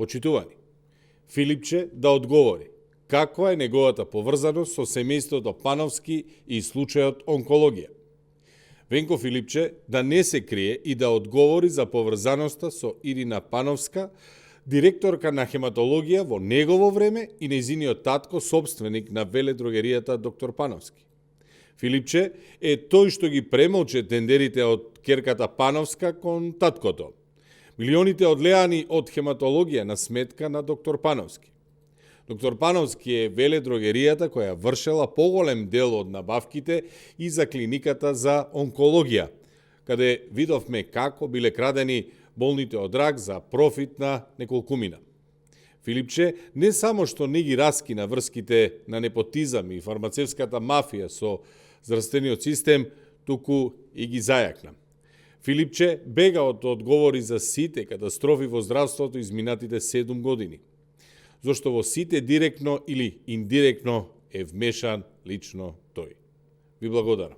Почитувани, Филипче да одговори каква е неговата поврзаност со семејството Пановски и случајот онкологија. Венко Филипче да не се крие и да одговори за поврзаноста со Ирина Пановска, директорка на хематологија во негово време и нејзиниот татко собственик на веледрогеријата доктор Пановски. Филипче е тој што ги премолче тендерите од керката Пановска кон таткото. Милионите одлеани од хематологија на сметка на доктор Пановски. Доктор Пановски е веледрогеријата која вршела поголем дел од набавките и за клиниката за онкологија, каде видовме како биле крадени болните од рак за профит на неколкумина. Филипче не само што не ги раскина врските на непотизам и фармацевската мафија со здравствениот систем, туку и ги зајакна. Филипче бега од одговори за сите катастрофи во здравството изминатите 7 години, зашто во сите директно или индиректно е вмешан лично тој. Ви благодарам.